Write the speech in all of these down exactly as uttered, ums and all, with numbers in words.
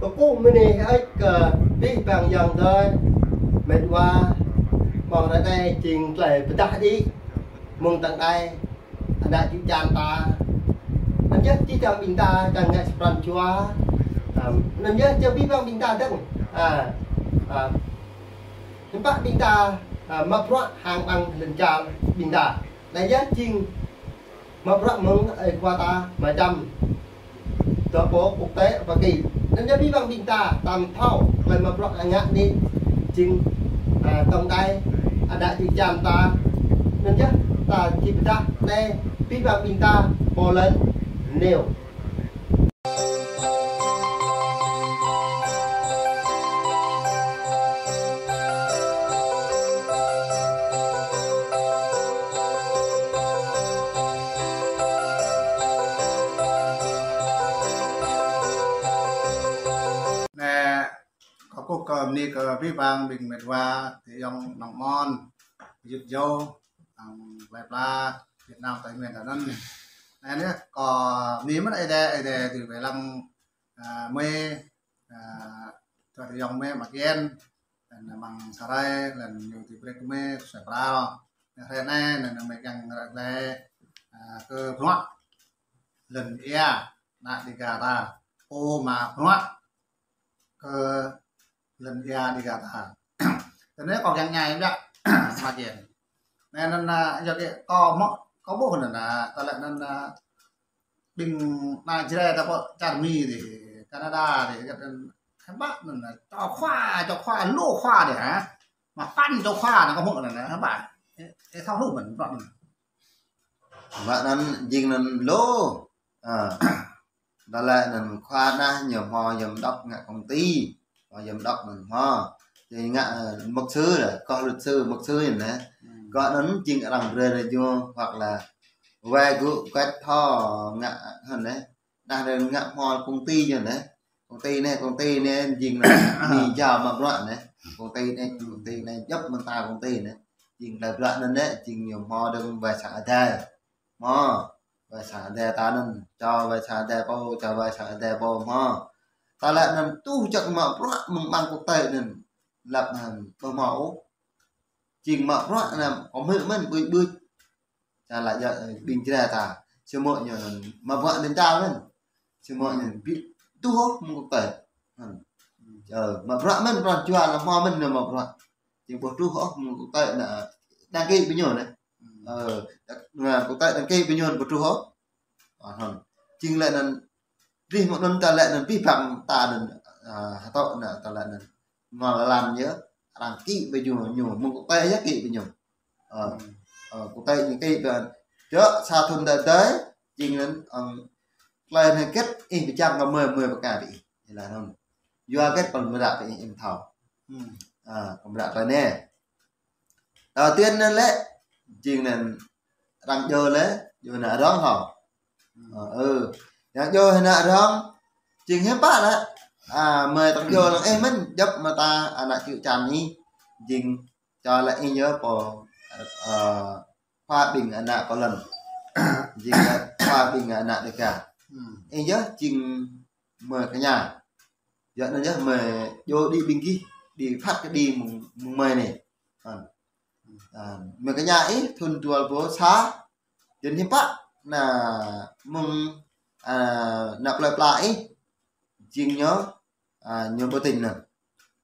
Kơkuh mơ̆ng anai hơơč kơ abih bang ayŏng adơi, met wa, ƀơi hrơi anai jing tơlơi pơdah đĭ mơ̆ng tơ̆ng đai ană čư̆ čan ta. Anŭn yơh čih čang ƀing ta čang ngă sa pran jua. Anŭn yơh čang abih bang ƀing ta dơ̆ng. A, a, hiư̆m pă ƀing ta, a, mă bruă hăng ƀăng lŏn čar ƀing ta. Anai yơh jing mă bruă mơ̆ng ơi khua ta Ama Čăm, dŏ pơ quốc tế Hoa Kỳ. Anŭn yơh abih bang ƀing ta tam thâo tơlơi mă bruă ngă anai jing, a, tơ̆ng đai ană čư̆ čan ta. Anŭn yơh ta či pơdah anai abih bang ƀing ta pô lŏn neo. Anai, kơkuh kơ mơni kơ abih bang ƀing met wa, tơ ayŏng nong mon, yut yô, hăng plơi pla Việt Nam, Tây Nguyên ta anŭn. Anai, anai, kơ mơni mơ̆n Ơi Adai, Ơi Adai tui wai lăng, a, mơi, a, tơ ayŏng mơi Ama Kiên, lŏn amăng Sarai, lŏn ñu tui brek mơi, Sarai pral. Anai, hrơi anai, anŭn mơi kiăng ră glai, a, kơ bruă lŏn ia ană Dega ta. Pô mă bruă kơ lŏn ia Dega ta. Tơ anai kâo kiăng ñai biă, Ama Kiên. Anai anŭn, a, yua kơ kâo mơ̆, kâo ƀuh anŭn, a, tơlơi anŭn, a, ƀing ană Jrai ta pơ čar Mi dih, Canada dih, kơ anŭn, hiư̆m pă anŭn, a, čô khua, čô khua, lu khua dih, hă? Mă păn čô khua anŭn kâo hmư̆ anŭn, a, hiư̆m pă? Ơ, ơ, thâo hluh mơ̆n, bruă anŭn. Mă anŭn jing anŭn lu. A. Tơlơi anŭn khua anai ñu hmâo giám đốc ngă công ty, hmâo giám đốc anŭn hmâo. Či ngă, ơ, mục sư lah, kơ luật sư, mục sư anŭn nè. Kơ anŭn jing arăng brơi ñu hoặc là wai gŭ kĕt thâo ngă hơ̆n nè. Đah anŭn ngă hmâo công ty ñu nè. Công ty anai, công ty anai jing anŭn mi jao mă bruă nè. Công ty anai, công ty anai djŏp mơta công ty nè. Jing tơlơi bruă anŭn nè, jing ñu hmâo dơ̆ng wai sang adai. Hmâo, wai sang adai ta anŭn, čô wai sang adai pô, čô wai sang adai pô hmâo. Tơlơi anŭn tuh čang mă bruă mơ̆ng ƀăng quốc tế anŭn, lăp anŭn ƀu hmâo ôh. Jing mă bruă anŭn kơ hmư̆ mơ̆n ƀuč ƀuč. Čang laĭ yơh, ơ, ƀing Jrai ta, samơ̆ ñu anŭn mă bruă anŭn ta mơ̆n. Samơ̆ ñu ƀu tuh ôh mơ̆ng quốc tế. Anŭn. Ơ, mă bruă mơ̆n, pran jua lăm hmâo mơ̆n ñu mă bruă. Jing ƀu tuh ôh mơ̆ng quốc tế anŭn, đăng ký ƀing ñu nè. Ơ, anŭn quốc tế đăng ký ƀing ñu ƀu tuh ôh. Anŭn. Jing lĕ anŭn, rĭm mơ̆ng anŭn tơlơi anŭn abih bang ta anŭn, a, hơtŏ anŭn tơlơi anŭn. Ngă lăm yơh, arăng ký ƀing ñu, ñu mơ̆ng quốc tế yơh ký ƀing ñu. Ơ, ơ, quốc tế ñu ký ƀing. Djơ̆ sa thŭn đơi đơi, jing anŭn, ơ, tơlơi anai hơget ih pơčang kơ mơi, mơi pơkă ƀing ih. Ñu laĭ anŭn. Yua hơget kâo mă ră ƀing ih ih thâo. A, kâo mă ră tơlơi anai. Đầu tiên anŭn lĕ, jing anŭn arăng djơ̆ lĕ, djơ̆ ană rŏng hŏ. Ơ, ơ. Arăng djơ̆ ană rŏng, jing hiư̆m pă lĕ. A, mơi arăng djơ̆ lăng ih mơ̆n, djŏp mơta ană čư̆ čan ih. Jing čô lĕ ih yơh pô, ơ, khua ƀing ană pô lŏn. Jing lĕ khua ƀing ană Dega. Ih yơh jing mơi kơña. Yua anŭn yơh mơi djơ̆ đĭ ƀing gih, đĭ phat kơ đĭ mơ̆ng, mơ̆ng mơi anai. Ơ. Ơ, mơi kơña ih thŭn dua rơbâo sa, jing hiư̆m pă, anŭn mơ̆ng, ơ, ană plơi pla ih, jing ñu, ơ, ñu ƀu tin anŭn.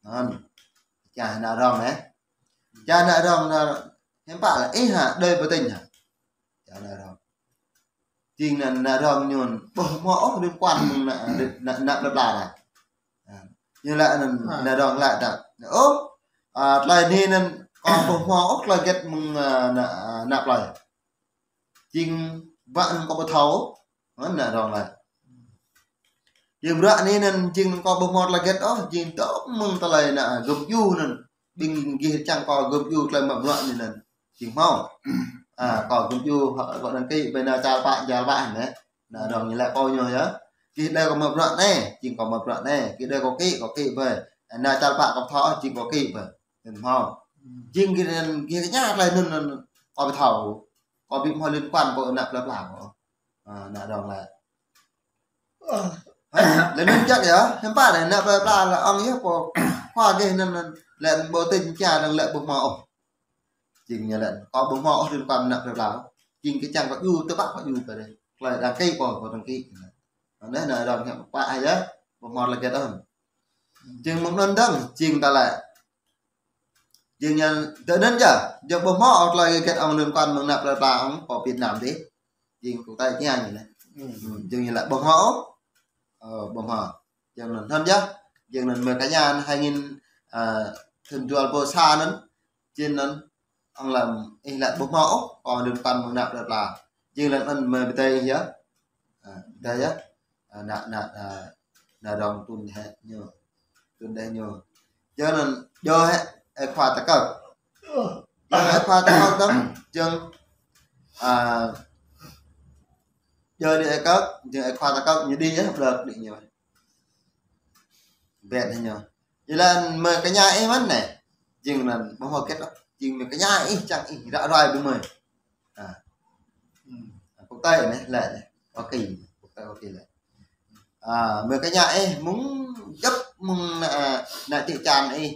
Anŭn. Čang ană rŏng nè. Čang ană rŏng anŭn hiư̆m pă lĕ ih hă, đơi ƀu tin hă. Čang ană rŏng. Jing anŭn ană rŏng ñu ƀu hmâo ôh liên quan mơ̆ng ană, ană, ană plơi pla anai. Ñu laĭ anŭn, ană rŏng laĭ ta. Ôh, a, tơlơi anai anŭn kâo ƀu hmâo ôh tơlơi hơget mơ̆ng, a, ană, ană plơi. Jing bruă anŭn kâo ƀu thâo. Anŭn ană rŏng laĭ. Jing bruă anai anŭn jing kâo ƀu hmâo tơlơi hơget ôh, jing dŏ mơ̆ng tơlơi anŭn, a, gơ̆p djru anŭn. Ƀing gih čang kâo gơ̆p djru tơlơi mă bruă anai anŭn. Jing hmâo. A, kâo gơ̆p djru, hă, kâo đăng ký ƀơi anŭn čar pă, čar pă anŭn. Ană rŏng ñu laĭ pô ñu yơh. Gih đơi kâo mă bruă anai, jing kâo mă bruă anai. Gih đơi kâo ký, kâo ký ƀơi. Anŭn čar pă kâo thâo, jing kâo ký ƀơi. Anŭn hmâo. Jing gih anŭn, gih kơña tơlơi anŭn, anŭn kâo ƀu thâo. Kâo ƀu hmâo liên quan pơ ană plơi pla kâo. A, ană rŏng laĭ. Ơ. Hă? Lĕ anŭn jăk yơh, hiư̆m pă anai, ană plơi pla lĕ ong yơh pô khua gih anŭn, anŭn lĕ ƀu tĭng ča dơ̆ng lĕ ƀu hmâo ôh. Jing ñu lĕ kâo ƀu hmâo ôh liên quan ană plơi pla. Jing kơ čang kơ yu tơ bă kơ yu tơ dêh. Klơi đăng ký kâo, kâo đăng ký. Anai anai dong hiư̆m pă ai yơh, ƀu hmâo lĕ gĕt ôh. Jing mơ̆ng anŭn dơ̆ng, jing ta lĕ. Jing ñu tơ anŭn yơh, jing ƀu hmâo ôh klơi gĕt ong liên quan mơ̆ng ană plơi pla ong pô Việt Nam dêh. Jing kơ tơlơi ñu anai. Jing ñu lĕ ƀu hmâo ôh. Ơ, ƀu hmâo. Jing anŭn anŭn yơh. Jing anŭn mơi kơ ñu hai nghìn, ơ, thŭn dua rơbâo sa anŭn. Jing anŭn ong lăm ih lĕ ƀu hmâo ôh, kâo liên quan mơ̆ng ană plơi pla. Jing lĕ anŭn mơi pơdơi yơh. Ơ, pơdơi yơh. Ơ, ană, ană, ơ, ană dong tŭn hĕ ñu. Tŭn đeh ñu. Jing anŭn yơh hĕ, ơ khua ta kơk. Jing ơ khua ta kơk dơ̆ng, jing, ơ, yơh đĭ ơ kơk, jing ơ khua ta kơk ñu đĭ yơh, blơk đĭ ñu. Ƀĕ hĕ ñu. Jing lĕ mơi kơ ñu ih mơ̆n anai. Jing anŭn ƀu hmâo gĕt ôh. Jing mơi kơ ñu ih čang ih ră ruai ƀu mơi. Ơ. Quốc tế anai lĕ anai. Hoa Kỳ, quốc tế Hoa Kỳ lĕ. Ơ, mơi kơ ñu ih mơ̆ng djŏp mơ̆ng ană, ană tĭ čan ih.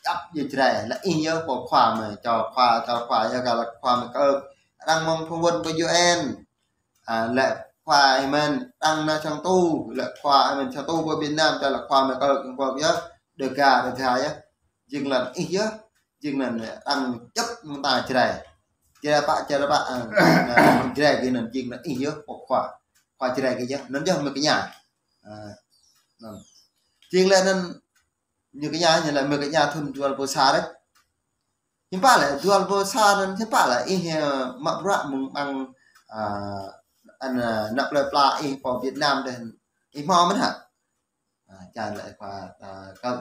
Djŏp jơ̆ Jrai, lĕ ih yơh pô khua mơi, čô khua, čô khua yơh kơ lĕ khua mơi kơ. Arăng mơ̆ng phung wơ̆t pơ U N. Ơ, lĕ khua ih mơ̆n, arăng ană sang tu, lĕ khua ih mơ̆n sang tu pơ Việt Nam, čô lĕ khua mơi kơ Trung Quốc yơh, Đêga, Đêga yơh. Jing lĕ ih yơh, jing lĕ arăng djŏp mơta Jrai. Jrai pă, Jrai pă, ơ, Jrai gih anŭn jing lĕ ih yơh, pô khua. Khua Jrai gih yơh, anŭn yơh mơi kơ ñu. Ơ, anŭn. Jing lĕ anŭn ñu kơ ñu, ñu lĕ mơi kơ ñu thŭn dua rơbâo sa rĕ. Hiư̆m pă lĕ, dua rơbâo sa anŭn hiư̆m pă lĕ, ih, ơ, mă bruă mơ̆ng ƀăng, ơ, ană, ơ, ană plơi pla ih pô Việt Nam dêh, ih hmâo mơ̆n hă? Ơ, čang lĕ ơ khua, ơ, kơk.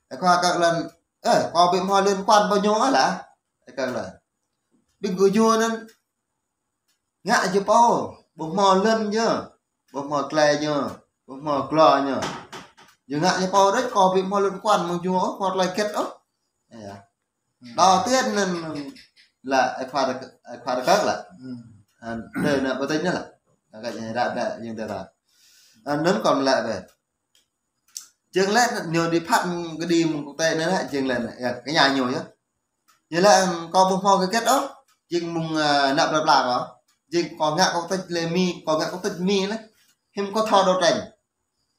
Ơ khua kơk lĕ, ơ, kâo ƀu hmâo liên quan ƀu ñu ôh lah. Ơ kơk lĕ. Ƀing gơñu anŭn ngă ñu pô, ƀu hmâo lŏn ñu, ƀu hmâo tơlơi ñu, ƀu hmâo glô ñu. Ñu ngă ñu pô đôč, kâo ƀu hmâo liên quan mơ̆ng ñu ôh, hmâo tơlơi gĕt ôh. Yơh. Đầu tiên anŭn lĕ ơ khua ta, ơ khua ta kơk lĕ. Ơ, đơi ană ƀu tĭng anai lĕ. Anŭn kơ ñu ră ƀĕ, ñu tơ ta. Ơ, anŭn kâo lĕ ƀĕ. Jing lĕ ñu đĭ phat kơđi mơ̆ng quốc tế anai lĕ, jing lĕ anai, yơh, kơ ñu ñu yơh. Ñu lĕ, ơ, kâo ƀu hmâo gĕt ôh, jing mơ̆ng, ơ, ană plơi pla kâo. Jing kâo ngă quốc tịch lĕ Mi, kâo ngă quốc tịch Mi lĕ. Hiư̆m kâo thâo đấu tranh.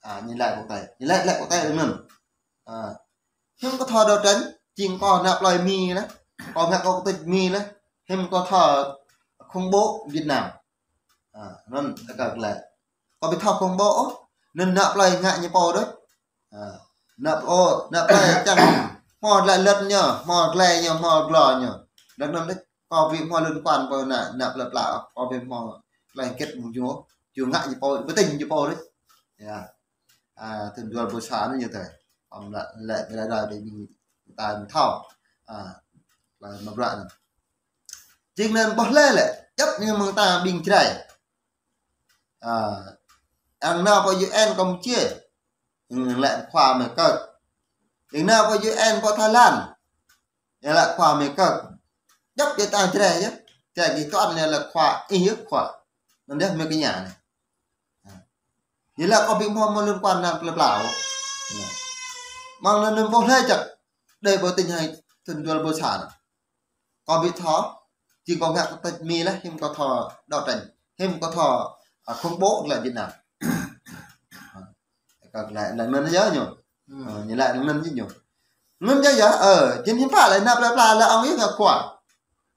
Ơ, ñu lĕ quốc tế. Ñu lĕ, lĕ quốc tế anŭn. Ơ. Hiư̆m kâo thâo đấu tranh, jing kâo ană plơi Mi lĕ. Kâo ngă quốc tịch Mi lĕ. Hiư̆m kâo thâo khủng bố Việt Nam. Ơ, anŭn, ơ kơk lĕ. Kâo ƀu thâo khủng bố ôh. Anŭn ană plơi ngă ñu pô đôč. Ơ, ană pô, ană plơi čang hmâo tơlơi lŏn ñu, hmâo tơlơi ñu, hmâo glô ñu. Lĕ anŭn đôč, kâo ƀu hmâo liên quan pơ ană, ană plơi pla, kâo ƀu hmâo tơlơi gĕt mơ̆ng ñu, ñu ngă ñu pô, ƀu tĭng ñu pô đôč. Yơh. Ơ, thŭn dua rơbâo sa anŭn ñu tơ. Ơ, lĕ, lĕ ƀơi đa đa ƀing ta ƀu thâo. Ơ, lĕ mă bruă anŭn. Jing anŭn ƀuh lĕ lĕ, djŏp ñu mơ̆ng ta ƀing Jrai. Ơ, arăng nao pơ U N Campuchia. Ơ, lĕ khua mơi kơk. Arăng nao pơ U N pơ Thái Lan. Yơh lĕ khua mơi kơk. Djŏp djai ta Jrai yơh. Jrai gih tuan yơh lĕ khua, ih yơh khua. Anŭn yơh mơi kơ ñu anai. Yơh lĕ kâo ƀu hmâo mơ̆ liên quan ană plơi pla ôh. Mơ̆ng anŭn anŭn ƀuh lĕ čăk. Đơi ƀu tĭng hai thŭn dua rơbâo sa anŭn. Kâo ƀu thâo, jing kâo ngă quốc tịch Mi lĕ, hiư̆m kâo thâo đấu tranh, hiư̆m kâo thâo, ơ, khủng bố lĕ Việt Nam. Ơ, kơk lĕ, lĕ anŭn yơh ñu. Ơ, ñu lĕ anŭn yơh ñu. Anŭn yơh yơh, ơ, jing hiư̆m pă lĕ ană plơi pla lĕ ong yơh ngă khua.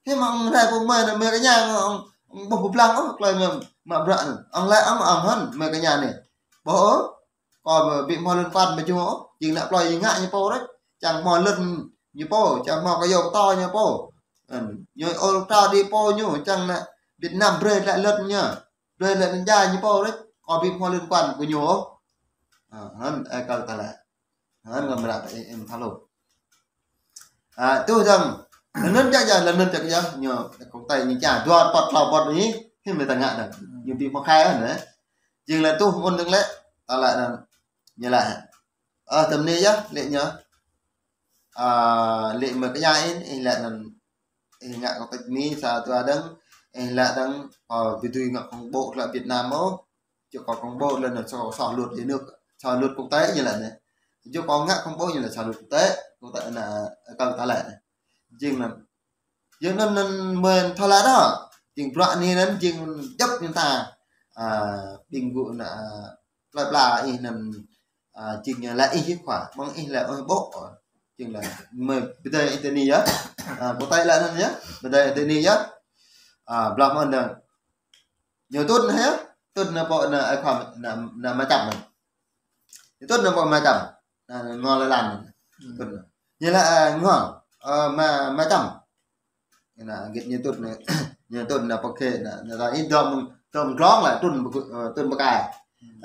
Hiư̆m ong rai pơ mơi anŭn mơi kơ ñu ong, ong ƀuh pơblang ôh, tơlơi mă, mă bruă anŭn. Ong lĕ ong, ong hăn, mơi kơ ñu anai. Ƀuh ôh, kâo ƀu hmâo liên quan mơ̆ng ñu ôh, jing ană plơi ñu ngă ñu pô đôč. Čang hmâo lŏn ñu pô, čang hmâo kơyâo kơtâo ñu pô. Ơ, ñu ôl trao đĭ pô ñu, čang ană Việt Nam brơi lĕ lŏn ñu. Brơi lĕ anŭn djai ñu pô đôč. Kâo ƀu hmâo liên quan kơ ñu ôh. Ơ, anŭn, ơ, kơk ta lĕ. Anŭn ngă mơră ih, ih thâo lu. Ơ, tui dơ̆ng. Lĕ anŭn čang yơh, lĕ anŭn čang yơh, ñu, kông tai ñu čang, dua păt, tlâo păt anai, hiư̆m lĕ ta ngă dơ̆ng. Ñu ƀu hmâo khai anŭn, ơ. Jing lĕ tui mơ̆n dơ̆ng lĕ, ta lĕ anŭn. Ñu lĕ. Ơ, tơm anai yơh, lĕ ñu. Ơ, lĕ mơi kơ ñu ih, ih lĕ anŭn, ih ngă quốc tịch Mi sa dua dơ̆ng, ih lĕ dơ̆ng, ơ, ƀu dưi ngă khủng bố lĕ Việt Nam ôh, čơkâo khủng bố lĕ anŭn soh, soh luật nhà nước. thâo luật quốc tế ñu laĭ anai. Yua kơ ngă khủng bố ñu laĭ thâo luật quốc tế, quốc tế anai, kơ ta laĭ anai. Jing anŭn. Yua anŭn anŭn mơ̆n thâo laĭ đôč. Jing bruă anai anŭn jing djŏp ñu ta. A, ƀing gơ̆ anŭn, a, plơi pla ih anŭn, a, jing laĭ ih khua, ƀơ̆ng ih laĭ ih ƀô̆. Jing laĭ mơ̆n pơdai ih tơ anai yơh. A, quốc tế laĭ anŭn yơh, pơdai ih tơ anai yơh. A, blah mơ̆n anŭn. Ñu tŭn hă? Tŭn anŭn pô anŭn ai khua anŭn, anŭn Ama Čăm anŭn. Ñu tŭn anŭn pô Ama Čăm. Anŭn, anŭn ngol lăn. Tŭn. Ñu laĭ, ơ, ngol. Ơ, Ama, Ama Čăm. Anŭn, git ñu tŭn anŭn, ñu tŭn anŭn pô khê anŭn, anŭn ta ih dŏ mơ̆ng, dŏ mơ̆ng glông laĭ, tŭn pơ, ơ, tŭn pơkai.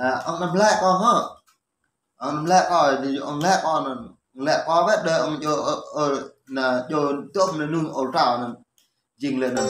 Ơ, ŏng anăm laĭ kâo hă? Ŏng anăm laĭ kâo, ŏng laĭ kâo anŭn, ŏng laĭ kâo wơ̆t đơi ŏng djơ̆, ơ, ơ, anŭn djơ̆ tŏm anŭn ôl trao anŭn. Jing laĭ anŭn.